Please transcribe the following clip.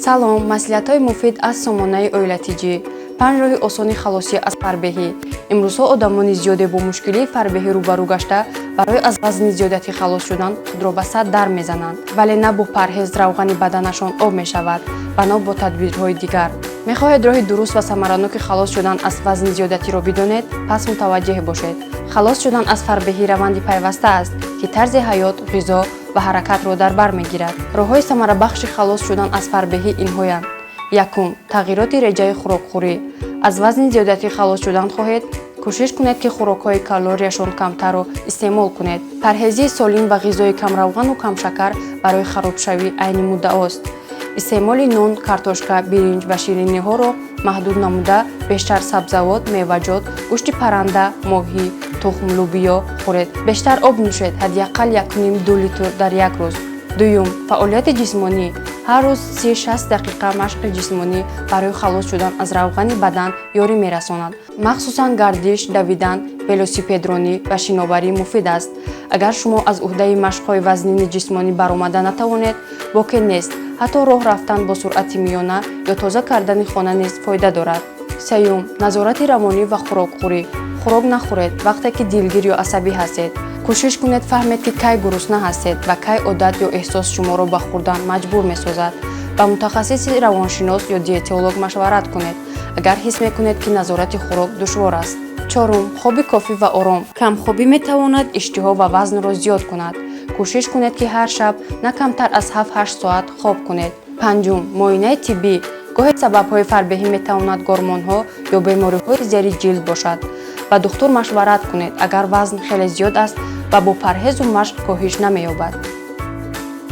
Салом, маслиҳатҳои муфид аз сомонаи Оила ТЖ. Панҷ роҳи осони халосӣ аз фарбеҳӣ. Имрӯзҳо одамони зиёде бо мушкилии фарбеҳӣ рӯбарӯ гашта, барои аз вазни зиёдатӣ халос шудан худро ба сад дар мезананд. Вале на бо парҳез равғани баданашон об мешавад ва на бо тадбирҳои дигар. Мехоҳед роҳи дуруст ва самараноки халос шудан аз вазни зиёдатиро бидонед? Пас мутаваҷҷеҳ бошед. Халос шудан аз фарбеҳӣ раванди пайваста аст, ки тарзи ҳаёт, ғизо ва ҳаракатро дар бар мегирад. Роҳҳои самарабахши халос шудан аз фарбеҳӣ инҳоянд. Якум: тағйироти реҷаи хӯрокхӯрӣ. Аз вазни зиёдатӣ халос шудан хоҳед? Кӯшиш кунед, ки хӯрокҳои калорияшон камтарро истеъмол кунед. Парҳезии солим ва ғизои камравғану камшакар барои харобшавӣ айни муддаост. Истеъмоли нон, картошка, биринҷ ва шириниҳоро маҳдуд намуда, бештар сабзавот, меваҷот, гӯшти парранда, моҳӣ, тухм, лӯбиё хӯред. Бештар об нӯшед, ҳадди аққал 1,5-2 литр дар як рӯз. Дуюм: фаъолияти ҷисмонӣ. Ҳар рӯз 30-60 дақиқа машқи ҷисмонӣ барои халос шудан аз равғани бадан ёрӣ мерасонад. Махсусан гардиш, давидан, велосипедронӣ ва шиноварӣ муфид аст. Агар шумо аз уҳдаи машқҳои вазнини ҷисмонӣ баромада натавонед, боке нест, ҳатто роҳ рафтан бо суръати миёна ё тоза кардани хона низ фоида дорад. Сеюм: назорати равонӣ ва хӯрокхӯрӣ. Хӯрок нахӯред, вақте ки дилгир ё асабӣ ҳастед. Кӯшиш кунед фаҳмед, ки кай гурусна ҳастед ва кай одат ё эҳсос шуморо ба хӯрдан маҷбур месозад. Ба мутахассиси равоншинос ё диетолог машварат кунед, агар ҳис мекунед, ки назорати хӯрок душвор аст. Чорум: хоби кофӣ ва ором. Камхобӣ метавонад иштиҳо ва вазнро зиёд кунад. Кӯшиш кунед, ки ҳар шаб на камтар аз 7-8 соат хоб кунед. Панҷум: муоинаи тиббӣ. Гоҳе сабабҳои фарбеҳӣ метавонад гормонҳо ё бемориҳои зери ҷилд бошад. Ба духтур машварат кунед, агар вазн хеле зиёд аст ва бо парҳезу машқ коҳиш намеёбад.